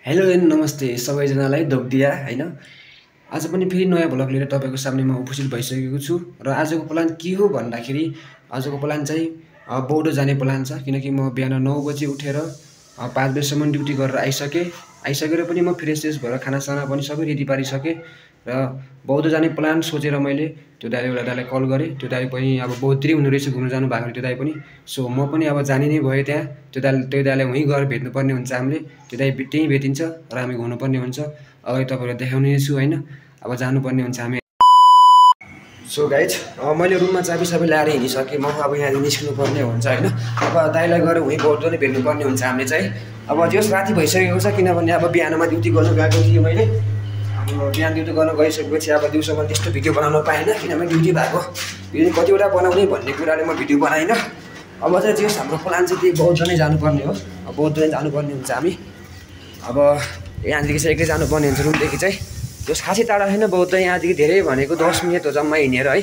Hello and नमस्ते सबैजनालाई दोब्दिया हैन। आज पनि फेरि नयाँ भ्लग लिएर तपाईँको सामनेमा उपस्थित भइसकेको छु र आजको प्लान के हो भन्दाखेरि आजको प्लान चाहिँ बौद्ध जाने प्लान छ। किनकि म बिहान 9 बजे उठेर 5 बजेसम्म ड्युटी गरेर आइसकेर पनि म फ्रेस भएर खानासाना पनि सबै रेडी पारिसकेँ र बौद्ध जाने प्लान सोचेर मैले त्यो दाइलाई कल गरेँ। त्यो दाइ पनि अब बौद्धतिर हुनु रहेछ, घुम्न जानु भएको त्यो दाइ पनि। सो म पनि अब जाने नै भएँ त्यहाँ। त्यो दाइलाई वहीँ गएर भेट्नुपर्ने हुन्छ हामीले। त्यो दाइ त्यहीँ भेटिन्छ र हामी घुम्नुपर्ने हुन्छ। अगाडि तपाईँलाई देखाउने छु हैन। अब जानुपर्ने हुन्छ हामी। सो गाइज मैले रुममा चाबी सबै ल्याएर हिँडिसकेँ। म अब यहाँ निस्किनुपर्ने हुन्छ हैन। अब दाइलाई गएर वहीँ बौद्ध नै भेट्नुपर्ने हुन्छ हामीले चाहिँ। अब जस राति भइसकेको छ, किनभने अब बिहानमा ड्युटी गर्न गएको थिएँ मैले। अब बिहान ड्युटी गर्न गइसकेपछि अब दिउँसोमा त्यस्तो भिडियो बनाउन पाएन, किनभने ड्युटी भएको भिडियो कतिवटा बनाउने भन्ने कुराले म भिडियो बनाइनँ। अब चाहिँ जस हाम्रो प्लान चाहिँ त्यही बौद्ध नै जानुपर्ने हो। अब बौद्ध नै जानुपर्ने हुन्छ हामी। अब यहाँदेखि चाहिँ एक्लै जानुपर्ने हुन्छ रुमदेखि चाहिँ। जस खासै टाढा छैन बौद्ध, यहाँदेखि धेरै भनेको 10 मिनट हो जम्मा हिँडेर है।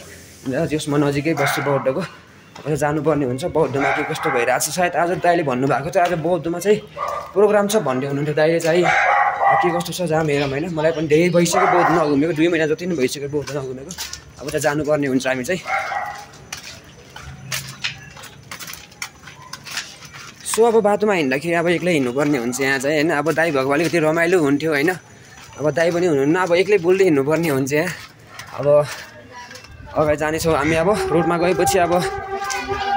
जस म नजिकै बस्छु बौद्धको। अब चाहिँ जानुपर्ने हुन्छ बौद्धमा के कस्तो भइरहेको छ। सायद आज दाइले भन्नुभएको छ आज बौद्धमा चाहिँ प्रोग्राम छ भन्ने हुनुहुन्थ्यो दाइले चाहिँ। के कस्तो छ जाम हेरौँ होइन। मलाई पनि धेरै भइसक्यो बौद्ध नघुमेको, 2 महिना जति नै भइसक्यो बौद्ध नघुमेको। अब चाहिँ जानुपर्ने हुन्छ हामी चाहिँ। सो अब बाटोमा हिँड्दाखेरि अब एक्लै हिँड्नुपर्ने हुन्छ यहाँ चाहिँ होइन। अब दाइ भएको अलिकति रमाइलो हुन्थ्यो होइन। अब दाइ पनि हुनुहुन्न, अब एक्लै बोल्दै हिँड्नुपर्ने हुन्छ यहाँ। अब अगाडि जानेछौँ हामी। अब रोडमा गएपछि अब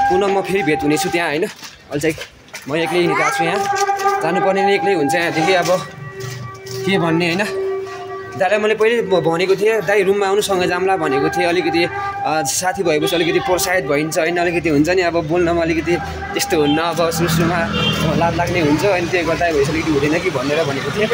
पुनः म फेरि भेट हुनेछु त्यहाँ होइन। अहिले चाहिँ म एक्लै हिँडिरहेको छु यहाँ। जानुपर्ने नै एक्लै हुन्छ यहाँदेखि। अब के भन्ने होइन। दाइलाई मैले पहिले भनेको थिएँ दाइ रुममा आउनु सँगै जाम्ला भनेको थिएँ। अलिकति साथी भएपछि अलिकति प्रोत्साहित भइन्छ होइन। अलिकति हुन्छ नि अब बोल्नमा अलिकति त्यस्तो हुन्न, अब सुरुमा लाज लाग्ने हुन्छ अनि त्यो गर्दा भएपछि अलिकति हुँदैन कि भनेर भनेको थिएँ।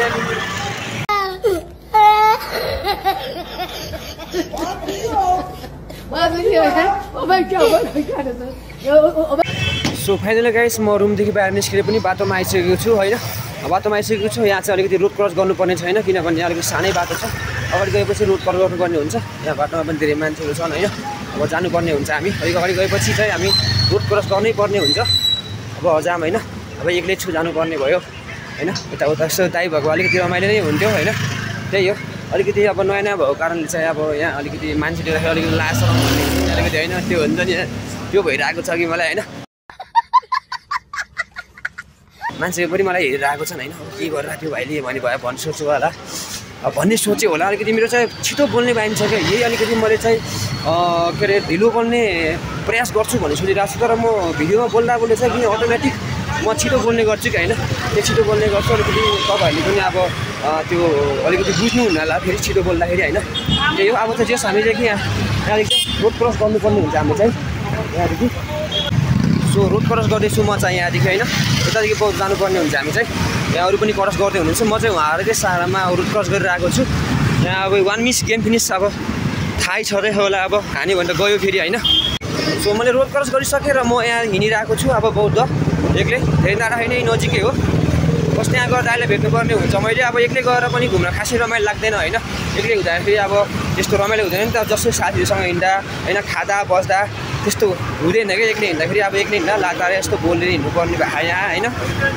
सो फाइनली गाइस म रुमदेखि बाहिर निस्केर पनि बाटोमा आइसकेको छु होइन। बाटोमा आइसकेको छु। यहाँ चाहिँ अलिकति रोड क्रस गर्नुपर्ने छैन, किनभने अलिकति सानै बाटो छ। अगाडि गएपछि रोड क्रस गर्नुपर्ने हुन्छ। यहाँ बाटोमा पनि धेरै मान्छेहरू छन् होइन। अब जानुपर्ने हुन्छ हामी। अलिक अगाडि गएपछि चाहिँ हामी रोड क्रस गर्नै पर्ने हुन्छ। अब जाम होइन। अब एक्लै छु जानुपर्ने भयो होइन। यताउता यसो दाइ भएको अलिकति रमाइलो नै हुन्थ्यो होइन। त्यही हो अलिकति अब नयाँ नयाँ भएको कारणले चाहिँ अब यहाँ अलिकति मान्छे देख्दाखेरि अलिकति लाज भन्ने अलिकति होइन त्यो हुन्छ नि। त्यो भइरहेको छ कि मलाई होइन। मान्छे पनि मलाई हेरिरहेको छन् होइन। के गरेर त्यो भाइले भने भयो भन्ने सोच्छु होला भन्ने सोचेँ होला। अलिकति मेरो चाहिँ छिटो बोल्ने बानी छ क्या। यही अलिकति मैले चाहिँ के अरे ढिलो बोल्ने प्रयास गर्छु भन्ने सोचिरहेको छु। तर म भिडियोमा बोल्दा चाहिँ किन अटोमेटिक म छिटो बोल्ने गर्छु कि होइन। त्यो छिटो बोल्ने गर्छु। अलिकति तपाईँहरूले पनि अब त्यो अलिकति बुझ्नुहुन्न होला फेरि छिटो बोल्दाखेरि होइन। त्यही हो। अब चाहिँ जस हामी चाहिँ कि यहाँदेखि रोड क्रस गर्नुपर्ने हुन्छ हाम्रो चाहिँ यहाँदेखि। सो रोड क्रस गर्दैछु म चाहिँ यहाँदेखि होइन। यतादेखि बौद्ध जानुपर्ने हुन्छ हामी चाहिँ। यहाँ अरू पनि क्रस गर्दै हुनुहुन्छ। म चाहिँ उहाँहरूकै सारामा रोड क्रस गरेर आएको छु। यहाँ अब 1 मिस गेम फिनिस अब थाहै छँदै होला अब खाने भनेर गयो फेरि होइन। सो मैले रोड क्रस गरिसकेँ र म यहाँ हिँडिरहेको छु अब बौद्ध एक्लै। धेरै टाढा होइन, नजिकै हो। बस त्यहाँ गएर दाइलाई भेट्नुपर्ने हुन्छ मैले। अब एक्लै गएर पनि घुम्न खासै रमाइलो लाग्दैन होइन। एक्लै हुँदाखेरि अब त्यस्तो रमाइलो हुँदैन नि त। जसै साथीहरूसँग हिँड्दा होइन खाँदा बस्दा त्यस्तो हुँदैन क्या। एक्लै हिँड्दाखेरि अब एक्लै हिँड्दा लाग्दा यस्तो बोलेर हिँड्नुपर्ने भएको यहाँ होइन।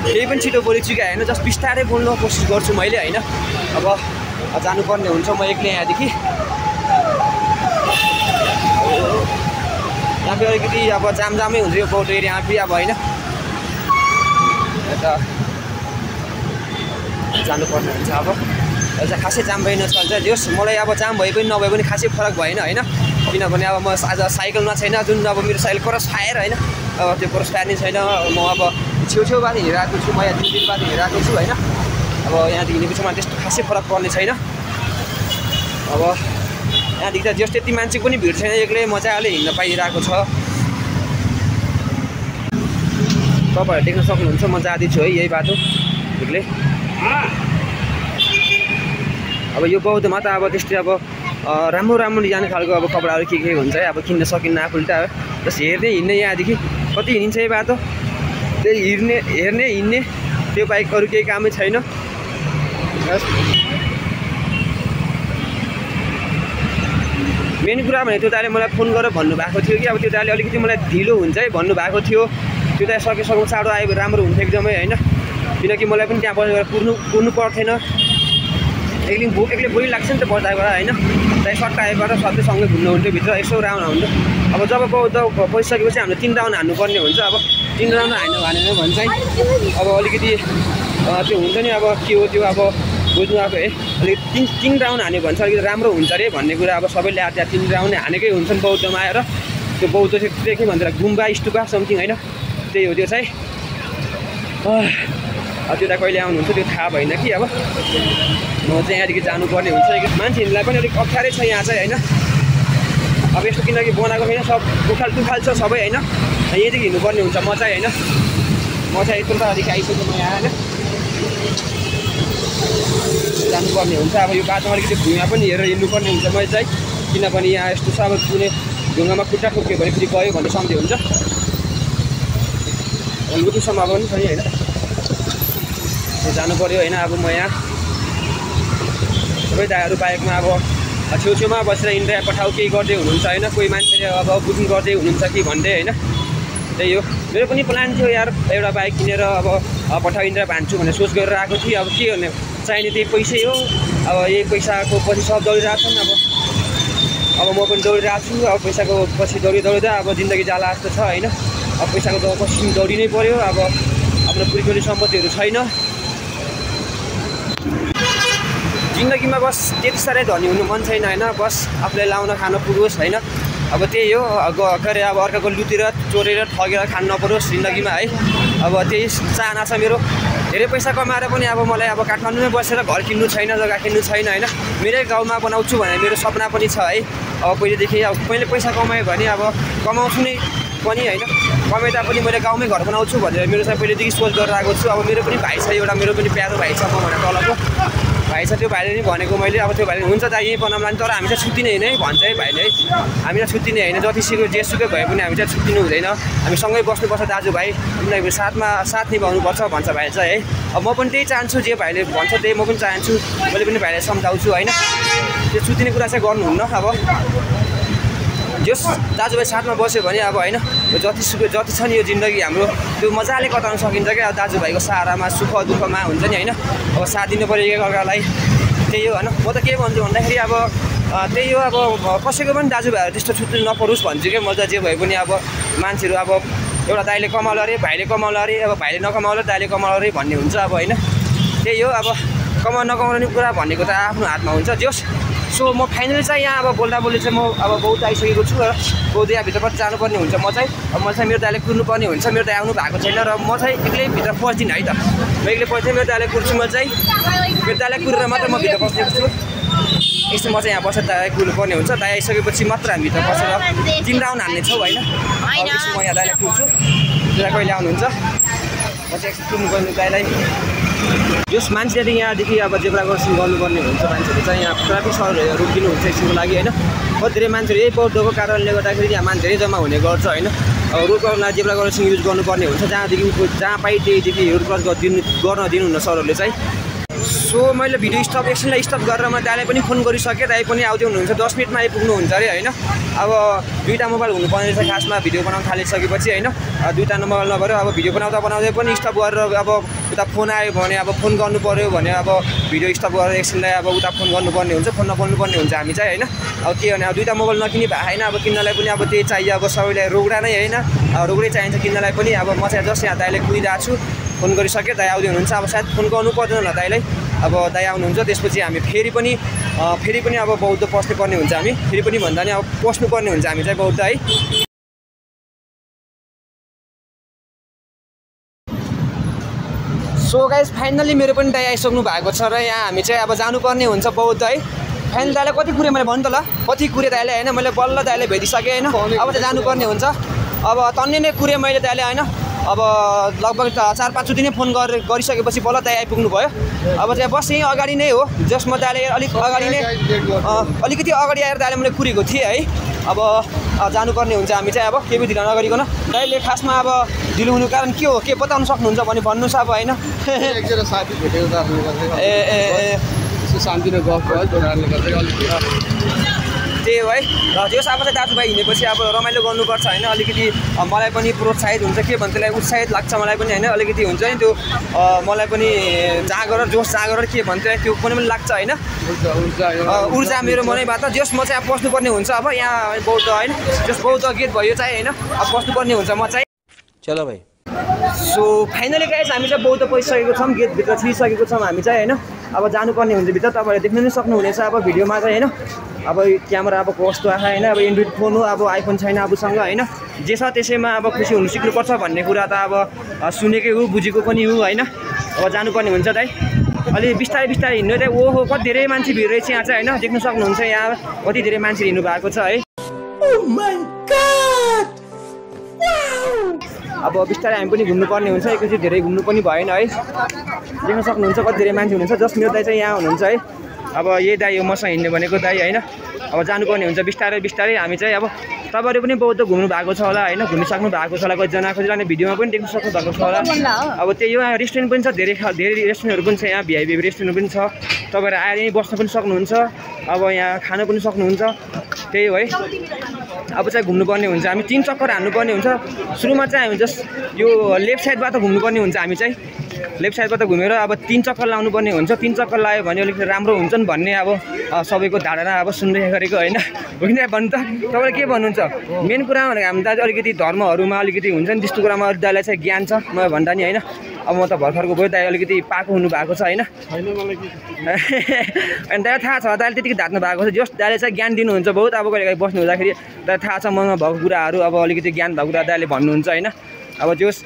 केही पनि छिटो बोलेछु क्या होइन। जस्ट बिस्तारै बोल्न कोसिस गर्छु मैले होइन। अब जानुपर्ने हुन्छ म एक्लै यहाँदेखि। यहाँ फेरि अलिकति अब जामै हुन्छ यो बौद्ध एरियामा फेरि अब होइन। यता जानुपर्ने हुन्छ। अब चाहिँ खासै जाम भइ नचल्छ जोस्। मलाई अब जाम भए पनि नभए पनि खासै फरक भएन होइन। किनभने अब म आज साइकलमा छैन, जुन अब मेरो साइकल क्रस फायर होइन। अब त्यो क्रस फायर नै छैन। म अब छेउछेउबाट हिँडिरहेको छु। म यहाँ 2 दिनबाट हिँडिरहेको छु होइन। अब यहाँदेखि हिँडेपछि मलाई त्यस्तो खासै फरक पर्ने छैन। अब यहाँदेखि त जस त्यति मान्छे पनि भिड छैन, एक्लै मजाले हिँड्न पाइरहेको छ। तपाईँहरू देख्न सक्नुहुन्छ म जाँदैछु है यही बाटो एक्लै। अब यो बौद्धमा त अब त्यस्तै अब राम्रो डिजाइन खालको अब कपडाहरू के हुन्छ है। अब किन्न सकिन्न आफूले त जस हेर्ने हिँड्ने यहाँदेखि कति हिँडिन्छ यो बाटो। त्यही हेर्ने हिँड्ने त्यो बाइक अरू केही कामै छैन। मेन कुरा भने त्यो दाइले मलाई फोन गरेर भन्नुभएको थियो कि अब त्यो दाइले अलिकति मलाई ढिलो हुन्छ है भन्नुभएको थियो। त्यो दाइ सकेसम्म चाँडो आयो राम्रो हुन्थ्यो एकदमै होइन। किनकि मलाई पनि त्यहाँ बसेर कुर्नु पर्थेन। एक्लै बोरी लाग्छ नि त बजारबाट होइन। त्यही सट्टा आएबाट सबै सँगै घुम्नु हुन्थ्यो भित्र, यसो राउन्ड हुन्थ्यो। अब जब बौद्ध पसिसकेपछि हामीले 3 राउन्ड हान्नुपर्ने हुन्छ। अब 3 राउन्ड हान्यो भने चाहिँ अब अलिकति त्यो हुन्छ नि, अब के हो त्यो अब बुझ्नु आएको है। अलिक 3 राउन्ड हान्यो भने चाहिँ अलिकति राम्रो हुन्छ अरे भन्ने कुरा अब सबैले त्यहाँ 3 राउन्ड हानेकै हुन्छन् बौद्धमा आएर। त्यो बौद्ध चाहिँ के भन्छ गुम्बा स्तूपा समथिङ होइन, त्यही हो त्यो चाहिँ। त्यो त कहिले आउनुहुन्छ त्यो थाहा भएन कि। अब म चाहिँ यहाँदेखि जानुपर्ने हुन्छ। मान्छेहरूलाई पनि अलिक अप्ठ्यारै छ यहाँ चाहिँ होइन। अब यस्तो किनकि बनाएको छैन, सब उखाल छ सबै होइन। यहीँदेखि हिँड्नुपर्ने हुन्छ म चाहिँ होइन। म चाहिँ यत्रो टाढादेखि आइसकेँ म यहाँ होइन, जानुपर्ने हुन्छ। अब यो बाटोमा अलिकति भुइँमा पनि हेरेर हिँड्नुपर्ने हुन्छ मैले चाहिँ, किनभने यहाँ यस्तो छ अब कुनै ढुङ्गामा खुट्टा ठोक्यो भने फेरि गयो भन्ने सम्झे हुन्छ। लुटु सम्भावना पनि छ नि होइन, जानु पऱ्यो होइन। अब म यहाँ सबै दाइहरू बाइकमा अब छेउछेउमा बसेर इन्डिया पठाउ केही गर्दै हुनुहुन्छ होइन। कोही मान्छेले अब बुकिङ गर्दै हुनुहुन्छ कि भन्दै होइन। त्यही हो मेरो पनि प्लान थियो यार, एउटा बाइक किनेर अब पठाउ इन्डिया भान्छु भनेर सोच गरेर आएको थिएँ। अब के गर्ने, चाहिने त्यही पैसै हो। अब यही पैसाको पछि सब दौडिरहेको छन्। अब म पनि दौडिरहेको छु। अब पैसाको पछि दौडिँदा अब जिन्दगी जाला जस्तो छ होइन। अब पैसाको पछि दौडी नै पऱ्यो। अब आफ्नो पुरी सम्पत्तिहरू छैन। जिन्दगीमा बस त्यति साह्रै धनी हुनु मन छैन होइन। बस आफूले लाउन खान पुगोस् होइन। अब त्यही हो, के अरे अब अर्काको लुटेर चोरेर ठगेर खानु नपरोस् जिन्दगीमा है। अब त्यही चाहना छ मेरो। धेरै पैसा कमाएर पनि अब मलाई अब काठमाडौँमै बसेर घर किन्नु छैन, जग्गा किन्नु छैन होइन। मेरै गाउँमा बनाउँछु भन्ने मेरो सपना पनि छ है। अब पहिलेदेखि अब मैले पैसा कमाएँ भने अब कमाउँछु नै पनि होइन। कमाए तापनि मैले गाउँमै घर बनाउँछु भनेर मेरो चाहिँ पहिलेदेखि सोच गरेर आएको छु। अब मेरो पनि भाइ छ एउटा, मेरो पनि प्यारो भाइ छ म भने तलको भाइ छ। त्यो भाइले नि भनेको मैले अब त्यो भाइले हुन्छ त यहीँ बनाउँला नि, तर हामी चाहिँ छुट्टिने होइन है भन्छ है भाइले है। हामी चाहिँ छुट्टिने होइन, जतिसुकै जेसुकै भए पनि हामी चाहिँ छुट्टिनु हुँदैन। हामी सँगै बस्नुपर्छ दाजुभाइ, किनकि साथ निभाउनुपर्छ भन्छ भाइ चाहिँ है। अब म पनि त्यही चाहन्छु, जे भाइले भन्छ त्यही म पनि चाहन्छु। मैले पनि भाइलाई सम्झाउँछु होइन, त्यो छुट्टिने कुरा चाहिँ गर्नुहुन्न। अब जस दाजुभाइ साथमा बस्यो भने अब होइन जति छ नि यो जिन्दगी हाम्रो त्यो मजाले कटाउन सकिन्छ क्या। अब दाजुभाइको सहारामा सुख दुःखमा हुन्छ नि होइन। अब साथ दिनु पऱ्यो एकअर्कालाई, त्यही हो होइन। म त के भन्छु भन्दाखेरि अब त्यही हो, अब कसैको पनि दाजुभाइहरू त्यस्तो छुट्टिनु नपरोस् भन्छु क्या। मजा जे भए पनि अब मान्छेहरू अब एउटा दाइले कमाउला अरे भाइले कमाउला अरे, अब भाइले नकमाउला दाइले कमाउला अरे भन्ने हुन्छ अब होइन। त्यही हो, अब नकमाउने कुरा भनेको त आफ्नो हातमा हुन्छ। जस सो म फाइनली चाहिँ यहाँ अब बोल्दा चाहिँ म अब बौद्ध आइसकेको छु र बौद्ध यहाँभित्रबाट जानुपर्ने हुन्छ म चाहिँ। अब म चाहिँ मेरो दाइले कुर्नुपर्ने हुन्छ, मेरो दाइ आउनु भएको छैन र म चाहिँ एक्लै भित्र पस्दिनँ है त। म एक्लै पस्दिनँ, मेरो दाइले कुर्छु म चाहिँ। मेरो दाइले कुरेर मात्र म भित्र पस्नेको छु। यस्तो म चाहिँ यहाँ बसेर दाइ कुर्नुपर्ने हुन्छ। दाइ आइसकेपछि मात्र हामी भित्र बसेर 3 राउन्ड हान्नेछौँ होइन। त्यसपछि म यहाँ दाइलाई कुर्छु, दाइ कहिले आउनुहुन्छ म चाहिँ एकछिन कुर्नुपर्ने दाइलाई। जस मान्छेले यहाँदेखि अब जेब्रा क्रसिङ गर्नुपर्ने हुन्छ, मान्छेले चाहिँ यहाँ ट्राफिक सरहरू रोकिदिनुहुन्छ एकछिनको लागि होइन। बहुत धेरै मान्छेहरू यही बौद्धको कारणले गर्दाखेरि यहाँ मान्छे धेरै जम्मा हुने गर्छ होइन। अब रोड क्रसमा जेब्रा क्रसिङ युज गर्नुपर्ने हुन्छ, जहाँ पाइ त्यहीदेखि रोड क्रस गर्न दिनुहुन्न सरहरूले चाहिँ। सो मैले भिडियो एकछिनलाई स्टप गरेर म दाइलाई पनि फोन गरिसकेँ। दाइ पनि आउँदै हुनुहुन्छ, 10 मिनटमा आइपुग्नुहुन्छ अरे होइन। अब 2टा मोबाइल हुनुपर्ने रहेछ खासमा भिडियो बनाउन थालिसकेपछि होइन। 2टा मोबाइल नभएर अब भिडियो बनाउँदै पनि स्टप गरेर अब उता फोन आयो भने अब फोन गर्नु पऱ्यो भने अब भिडियो स्टप गरेर एकछिनलाई अब उता फोन गर्नुपर्ने हुन्छ, फोन नबोल्नुपर्ने हुन्छ हामी चाहिँ होइन। अब के भने अब 2टा मोबाइल नकिनी भए होइन। अब किन्नलाई पनि अब त्यही चाहियो, अब सबैलाई रोगडा नै होइन, रोगडै चाहिन्छ किन्नलाई पनि। अब म चाहिँ जस्ट यहाँ दाइले कुदिरहेको छु, फोन गरिसकेँ, दाइ आउँदै हुनुहुन्छ। अब सायद फोन गर्नु पर्दैन होला दाइलाई। अब दाइ आउनुहुन्छ त्यसपछि हामी फेरि पनि अब बौद्ध पस्नु पर्ने हुन्छ। हामी फेरि पनि भन्दा नि अब पस्नुपर्ने हुन्छ हामी चाहिँ बौद्ध है। सो गाइस फाइनली मेरो पनि दाइ आइसक्नु भएको छ र यहाँ हामी चाहिँ अब जानुपर्ने हुन्छ बौद्ध है। फाइनल दाइलाई कति कुरे मैले भन्नु त ल, कति कुरे दाइले होइन। मैले बल्ल दाइले भेटिसकेँ होइन। अब चाहिँ जानुपर्ने हुन्छ। अब तन्ने नै कुरे मैले दाइले होइन। अब लगभग 4-5 चोटि नै फोन गरिसकेपछि बल्ल दाइ आइपुग्नु भयो। अब चाहिँ बस यहीँ अगाडि नै हो, जस म दाइले अगाडि नै अलिकति अगाडि आएर दाइले मैले कुरेको थिएँ है। अब जानुपर्ने हुन्छ हामी चाहिँ। अब केही पनि ढिला नगरिकन दाइले खासमा अब ढिलो हुनु कारण के हो, के बताउनु सक्नुहुन्छ भने भन्नुहोस् अब होइन। एकजना साथी भेटेको त ए शान्ति नै गफ भयो, त्यो कारणले गर्दै अलिक त्यही हो है। र जस अब चाहिँ दाजुभाइ हिँडेपछि अब रमाइलो गर्नुपर्छ होइन, अलिकति मलाई पनि प्रोत्साहित हुन्छ के भन्छ त्यसलाई उत्साहित लाग्छ मलाई पनि होइन, अलिकति हुन्छ नि त्यो मलाई पनि जाँगर जोस जाँगर के भन्छ त्यो पनि लाग्छ होइन, ऊर्जा मेरो मनैबाट। जस म चाहिँ अब बस्नुपर्ने हुन्छ अब यहाँ बौद्ध होइन, जस बौद्ध गेट भयो चाहिँ होइन, अब बस्नुपर्ने हुन्छ म चाहिँ। चलो भाइ। सो फाइनली गाइस हामी चाहिँ बौद्ध पसिसकेको छौँ, गेटभित्र छिरिसकेको छौँ हामी चाहिँ होइन। अब जानुपर्ने हुन्छ भित्र, तपाईँहरूले देख्नु नै सक्नुहुनेछ अब भिडियोमा चाहिँ होइन। अब क्यामेरा अब कस्तो आएको होइन, अब एन्ड्रोइड फोन हो, अब आइफोन छैन आफूसँग होइन, जे छ त्यसैमा अब खुसी हुनु सिक्नुपर्छ भन्ने कुरा त अब सुनेकै हो बुझेको पनि हो होइन। अब जानुपर्ने हुन्छ दाइ, अलि बिस्तारै बिस्तारै हिँड्नु चाहिँ। ओहो कति धेरै मान्छे भिड रहेछ यहाँ चाहिँ होइन, देख्न सक्नुहुन्छ यहाँ कति धेरै मान्छे हिँड्नु भएको छ है। अब बिस्तारै हामी पनि घुम्नुपर्ने हुन्छ, एकैचोटि धेरै घुम्नु पनि भएन है। देख्न सक्नुहुन्छ कति धेरै मान्छे हुनुहुन्छ, जस्ट मेरो दाइ चाहिँ यहाँ हुनुहुन्छ है। अब यही दाइ हो मसँग हिँड्ने भनेको दाइ होइन। अब जानुपर्ने हुन्छ बिस्तारै बिस्तारै हामी चाहिँ। अब तपाईँहरू पनि बौद्ध घुम्नु भएको छ होला होइन, घुमिसक्नु भएको छ होला, कतिजना भिडियोमा पनि देख्नु सक्नु भएको छ होला। अब त्यही हो, यहाँ रेस्टुरेन्ट पनि छ, धेरै रेस्टुरेन्टहरू पनि छ यहाँ, भिआइपी रेस्टुरेन्ट पनि छ, तपाईँहरू आएर यहीँ बस्न पनि सक्नुहुन्छ, अब यहाँ खान पनि सक्नुहुन्छ। त्यही हो है। अब चाहिँ घुम्नुपर्ने हुन्छ हामी, 3 चक्कर हान्नुपर्ने हुन्छ। सुरुमा चाहिँ हामी जस्ट यो लेफ्ट साइडबाट घुम्नुपर्ने हुन्छ हामी चाहिँ, लेफ्ट साइडबाट घुमेर अब 3 चक्कर लाउनुपर्ने हुन्छ। 3 चक्कर लायो भने अलिकति राम्रो हुन्छ नि भन्ने अब सबैको धारणा अब सुन्दै गरेको होइन, होइन भन्नु त। तपाईँले के भन्नुहुन्छ? मेन कुरा भनेको हामी दाजु अलिकति धर्महरूमा अलिकति हुन्छ नि त्यस्तो कुरामा दाइलाई चाहिँ ज्ञान छ म भन्दा नि होइन। अब म त भर्खरको भयो, दाइ अलिकति पाएको हुनुभएको छ होइन, अनि दाइलाई थाहा छ, दाइले त्यतिकै धाट्नु भएको छ। जस्ट दाइले चाहिँ ज्ञान दिनुहुन्छ बहुत, अब कहिले बस्नु हुँदाखेरि दाइ थाहा छ मनमा भएको कुराहरू, अब अलिकति ज्ञान भएको कुरा दाइले भन्नुहुन्छ होइन। अब जस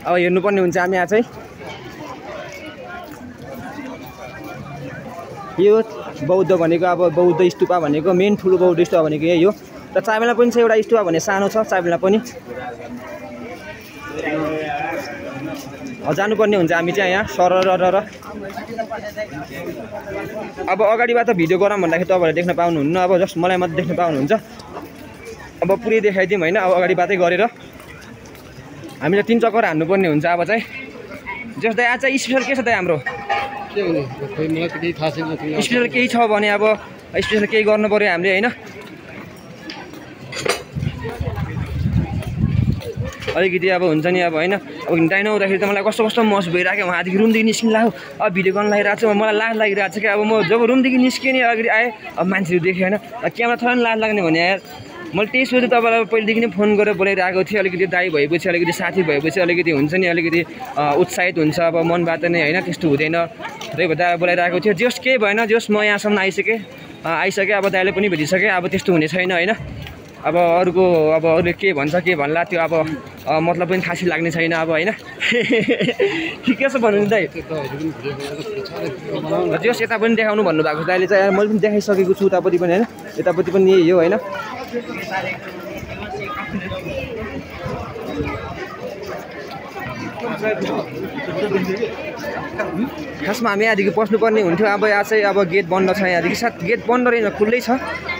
अब हेर्नुपर्ने हुन्छ हामी यहाँ चाहिँ। यो बौद्ध भनेको अब बौद्ध स्तूपा भनेको मेन ठुलो बौद्ध स्तूपा भनेको यही हो। र चाइबेला पनि छ एउटा स्तूपा भने सानो छ चाइबेला पनि। जानुपर्ने हुन्छ हामी चाहिँ यहाँ सरर। अब अगाडिबाट भिडियो गरौँ भन्दाखेरि तपाईँहरूले देख्न पाउनुहुन्न, अब जस्ट मलाई मात्रै देख्न पाउनुहुन्छ। अब पुरै देखाइदिउँ होइन, अब अगाडिबाटै गरेर हामीले 3 चक्कर हान्नुपर्ने हुन्छ अब चाहिँ। जस्तै आज चाहिँ स्पेसल के छ त हाम्रो? स्पेसल केही छ भने अब स्पेसल केही गर्नु पऱ्यो हामीले होइन। अलिकति अब हुन्छ नि अब होइन, अब हिँड्दै नहुँदाखेरि त मलाई कस्तो कस्तो महसुस भइरहेको, उहाँदेखि रुमदेखि निस्किनु लाग्यो, अब भिडियो गर्न लागिरहेको छु, मलाई लाज लागिरहेको छ कि अब म जब रुमदेखि निस्केँ नि अगाडि आएँ, अब मान्छेहरू देखेँ होइन, क्यामेरा थोरै लाज लाग्ने भने यार। मैले त्यही सोचेँ तपाईँलाई पहिलेदेखि नै फोन गरेर बोलाइरहेको थिएँ, अलिकति दाइ भएपछि अलिकति साथी भएपछि अलिकति हुन्छ नि अलिकति उत्साहित हुन्छ अब मनबाट नै होइन, त्यस्तो हुँदैन, त्यही भएर बोलाइरहेको थियो। जस केही भएन, जस म यहाँसम्म आइसकेँ, अब दाइले पनि भेटिसकेँ, अब त्यस्तो हुने छैन होइन। अब अरूको अब अरूले के भन्छ के भन्ला त्यो अब मतलब पनि खासै लाग्ने छैन अब होइन। ठिकै छ भन्नु दाइ, जस यता पनि देखाउनु भन्नुभएको दाइले चाहिँ, मैले पनि देखाइसकेको छु उतापट्टि पनि होइन, यतापट्टि पनि यही हो होइन। खासमा हामी यहाँदेखि पस्नुपर्ने हुन्थ्यो, अब यहाँ चाहिँ अब गेट बन्द छ, यहाँदेखि साथ गेट बन्द रहेन खुल्लै छ।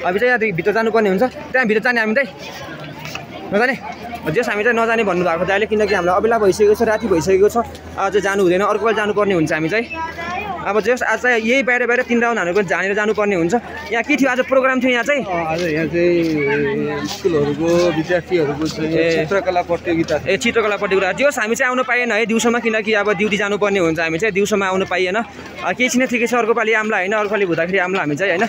अब चाहिँ यहाँदेखि भित्र जानुपर्ने हुन्छ, त्यहाँ भित्र जाने हामी चाहिँ नजाने, जस हामी चाहिँ नजाने भन्नुभएको दाइले, किनकि हामीलाई अबेला भइसकेको छ, राति भइसकेको छ, आज जानु हुँदैन, अर्को बेला जानुपर्ने हुन्छ हामी चाहिँ। अब जस आज चाहिँ यही बाहिर 3 राउन्ड हानेर झानेर जानुपर्ने हुन्छ। यहाँ के थियो आज प्रोग्राम थियो यहाँ चाहिँ? आज यहाँ चाहिँ स्कुलहरूको विद्यार्थीहरूको चित्रकला प्रतियोगिता। चित्रकला प्रतियोगिता। जस हामी चाहिँ आउनु पाएन है दिउँसोमा, किनकि अब ड्युटी जानुपर्ने हुन्छ, हामी चाहिँ दिउँसोमा आउनु पाइएन। केही छैन, ठिकै छ, अर्को पालि आम्ला होइन, अर्को पालि हुँदाखेरि आम्ला हामी चाहिँ होइन।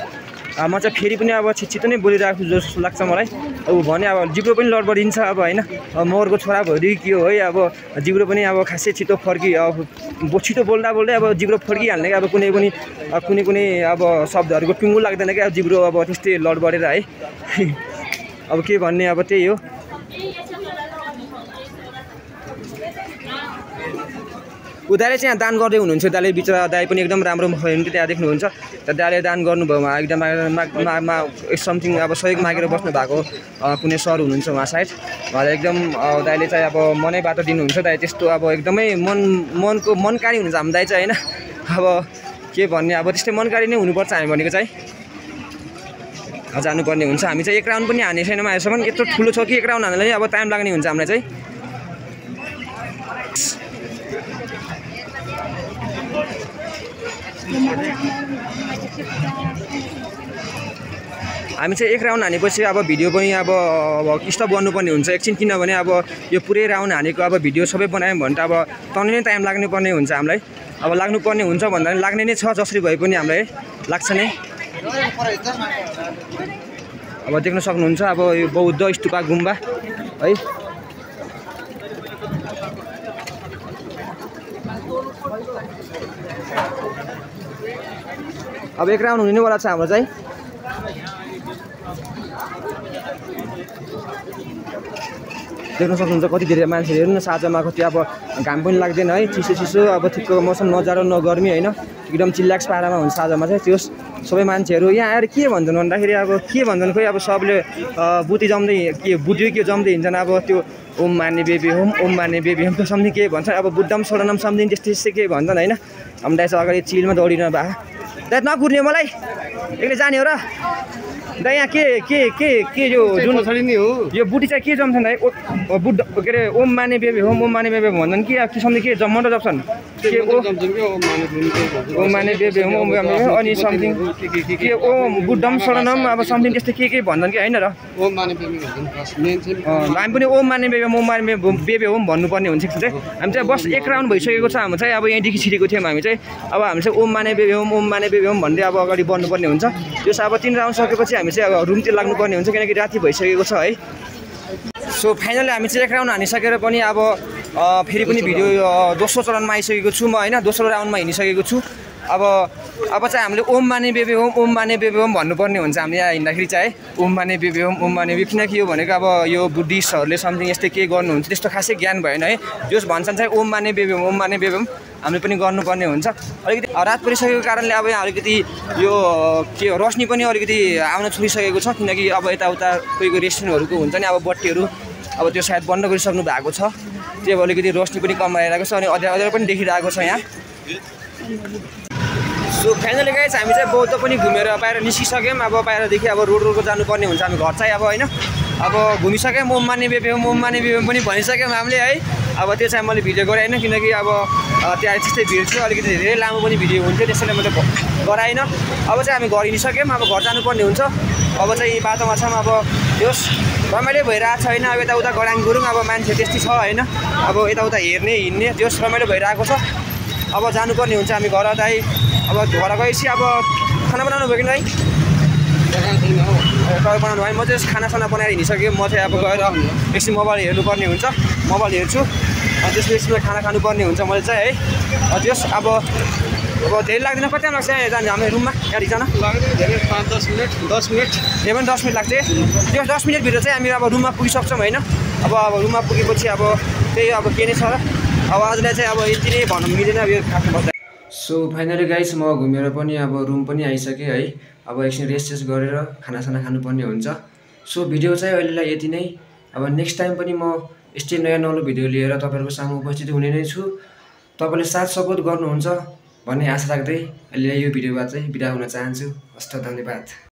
म चाहिँ फेरि पनि अब छिटो नै बोलिरहेको जस्तो लाग्छ मलाई। अब भने अब जिब्रो पनि लडबडिन्छ अब होइन, मौरको छोरा भयो के हो है, अब जिब्रो पनि अब खासै छिटो अब छिटो बोल्दा अब जिब्रो फर्किहाल्ने क्या, अब कुनै अब शब्दहरूको टुङ्गो लाग्दैन क्या, अब जिब्रो अब त्यस्तै लडबडेर है। अब के भन्ने, अब त्यही हो। दाइले चाहिँ यहाँ दान गर्दै हुनुहुन्छ, दाइले बिचरा दाइ पनि एकदम राम्रो हुनुहुन्थ्यो, त्यहाँ देख्नुहुन्छ दाइले दान गर्नुभयो, उहाँ एकदम समथिङ अब सहयोग मागेर बस्नु भएको कुनै सर हुनुहुन्छ उहाँ सायद, उहाँले एकदम दाइले चाहिँ अब मनैबाट दिनुहुन्छ, दाइ त्यस्तो अब एकदमै मनकारी हुनुहुन्छ हाम्रो दाइ चाहिँ होइन। अब के भन्ने, अब त्यस्तै मनकारी नै हुनुपर्छ हामी भनेको चाहिँ। जानुपर्ने हुन्छ हामी चाहिँ। 1 राउन्ड पनि हाने छैनौँ अहिलेसम्म, यत्रो ठुलो छ कि 1 राउन्ड हान्नलाई अब टाइम लाग्ने हुन्छ हामीलाई चाहिँ। हामी चाहिँ एक राउन्ड हानेपछि अब भिडियो पनि अब स्टप गर्नुपर्ने हुन्छ एकछिन, किनभने अब यो पुरै राउन्ड हानेको अब भिडियो सबै बनायौँ भने त अब तनै नै टाइम लाग्नुपर्ने हुन्छ हामीलाई। अब लाग्नुपर्ने हुन्छ भन्दा पनि लाग्ने नै छ, जसरी भए पनि हामीलाई लाग्छ नै। अब देख्न सक्नुहुन्छ अब यो बौद्ध स्तूपा गुम्बा है। अब एक राउन्ड हुने वाला छ हाम्रो चाहिँ। देख्न सक्नुहुन्छ कति धेरै मान्छेहरू हेर्नु न, साँझमा कति अब घाम पनि लाग्दैन है, चिसो चिसो अब ठिक्क मौसम, न जाडो न गर्मी होइन, एकदम चिल्लाक्स पारामा हुन्छ साँझमा चाहिँ। त्यो सबै मान्छेहरू यहाँ आएर के भन्छन् भन्दाखेरि अब के भन्छन् खोइ, अब सबले बुटी जम्दै के बुटी के जम्दै हिँड्छन्। अब त्यो ओम माने बेबी होम, ओम माने बेबी होम, त्यो समथिङ के भन्छ, अब बुद्धम सोडनम समथिङ त्यस्तै के भन्छन् होइन। हामी दाइ चाहिँ अगाडि चिलमा दौडिनु भए दाइ नकुर्ने मलाई एक्लै जाने हो र दाइ। यहाँ के यो जुन यो बुटी चाहिँ के जम्छन् दाइ? बुद्ध के अरे ओम माने बेबी होम, ओम माने बेबी भन्छन् कि अब कि समथिङ के जम्म त जप्छन् के ओम माने बेबी होम, ओम माने बेबी अनि समथिङ के ओम बुद्धम सोडनम अब समथिङ त्यस्तै के भन्छन् कि होइन र? हामी पनि ओम माने बेबी होम, ओम माने बेबी होम भन्नुपर्ने हुन्छ कि चाहिँ। हामी चाहिँ बस एक राउन्ड भइसकेको छ हाम्रो चाहिँ। अब यहीँदेखि छिरेको थियौँ हामी चाहिँ। अब हामी चाहिँ ओम माने बेबी होम, ओम माने बेबी होम भन्दै अब अगाडि बढ्नुपर्ने हुन्छ। त्यो अब 3 राउन्ड सकेपछि हामी चाहिँ अब रुमतिर लाग्नुपर्ने हुन्छ, किनकि राति भइसकेको छ है। सो फाइनली हामी चाहिँ एक राउन्ड हानिसकेर पनि अब फेरि पनि भिडियो दोस्रो चरणमा आइसकेको छु म होइन, दोस्रो राउन्डमा हिँडिसकेको छु। अब चाहिँ हामीले ओम माने बेबी होम, ओम माने बेबी होम भन्नुपर्ने हुन्छ हामीले यहाँ हिँड्दाखेरि चाहिँ है। ओम माने बेबी होम, ओम माने बेबी, किनकि यो भनेको अब यो बुद्धिस्टहरूले समथिङ यस्तै के गर्नुहुन्छ त्यस्तो खासै ज्ञान भएन है। जस भन्छन् चाहिँ ओम माने बेबी होम, ओम माने बेबी होम हामीले पनि गर्नुपर्ने हुन्छ। अलिकति रात परिसकेको कारणले अब यहाँ अलिकति यो के रोशनी पनि अलिकति आउन छोडिसकेको छ, किनकि अब यताउता कोहीको रेस्टुरेन्टहरूको हुन्छ नि अब बत्तीहरू अब त्यो सायद बन्द गरिसक्नु भएको छ, त्यो अलिकति रोशनी पनि कम आइरहेको छ अनि अँध्यारो पनि देखिरहेको छ यहाँ। सो फाइनली गाइस हामी चाहिँ बौद्ध पनि घुमेर बाहिर निस्किसक्यौँ। अब बाहिरदेखि अब रोडको जानुपर्ने हुन्छ हामी घर चाहिँ अब होइन। अब घुमिसक्यौँ, ओम माने बेबी होम, ओम माने बेबी होम पनि भनिसक्यौँ हामीले है। अब त्यो चाहिँ मैले भिडियो गराइनँ, किनकि अब त्यहाँ त्यस्तै भिड थियो, अलिकति धेरै लामो पनि भिडियो हुन्थ्यो, त्यसैले मैले गराइनँ। अब चाहिँ हामी घर हिँडिसक्यौँ, अब घर जानुपर्ने हुन्छ। अब चाहिँ बाटोमा छौँ, अब त्यो रमाइलो भइरहेको छ होइन। अब यताउता गराङ गुरुङ अब मान्छे त्यस्तै छ होइन, अब यताउता हेर्ने हिँड्ने त्यो रमाइलो भइरहेको छ। अब जानुपर्ने हुन्छ हामी घर दाइ। अब घर गएपछि अब खाना बनाउनु भयो कि दाइ? बनाउनु भयो। म चाहिँ खानासाना बनाएर हिँडिसकेँ। म चाहिँ अब गएर एकछिन मोबाइल हेर्नुपर्ने हुन्छ, मोबाइल हेर्छु अनि त्यसपछि खाना खानुपर्ने हुन्छ मैले चाहिँ है। त्यस अब धेरै लाग्दैन, कति टाइम लाग्छ यहाँ जाने हामी रुममा गाडी जान? 5-10 मिनट 10 मिनट यो पनि 10 मिनट लाग्छ। त्यो 10 मिनटभित्र चाहिँ हामी अब रुममा पुगिसक्छौँ होइन। अब रुममा पुगेपछि अब त्यही अब के नै छ र, अब आजलाई चाहिँ अब यति नै भन्नु मिलेन अब यो खानु पर्दा। सो फाइनली गाइस म घुमेर पनि अब रुम पनि आइसकेँ है। अब एकछिन रेस्ट गरेर खानासाना खानुपर्ने हुन्छ। सो भिडियो चाहिँ अहिलेलाई यति नै। अब नेक्स्ट टाइम पनि म यस्तै नयाँ नौलो भिडियो लिएर तपाईँहरूको सामु उपस्थित हुने नै छु। तपाईँले साथ सपोर्ट गर्नुहुन्छ भन्ने आशा राख्दै अहिले यो भिडियोबाट चाहिँ बिदा हुन चाहन्छु। हस्त धन्यवाद।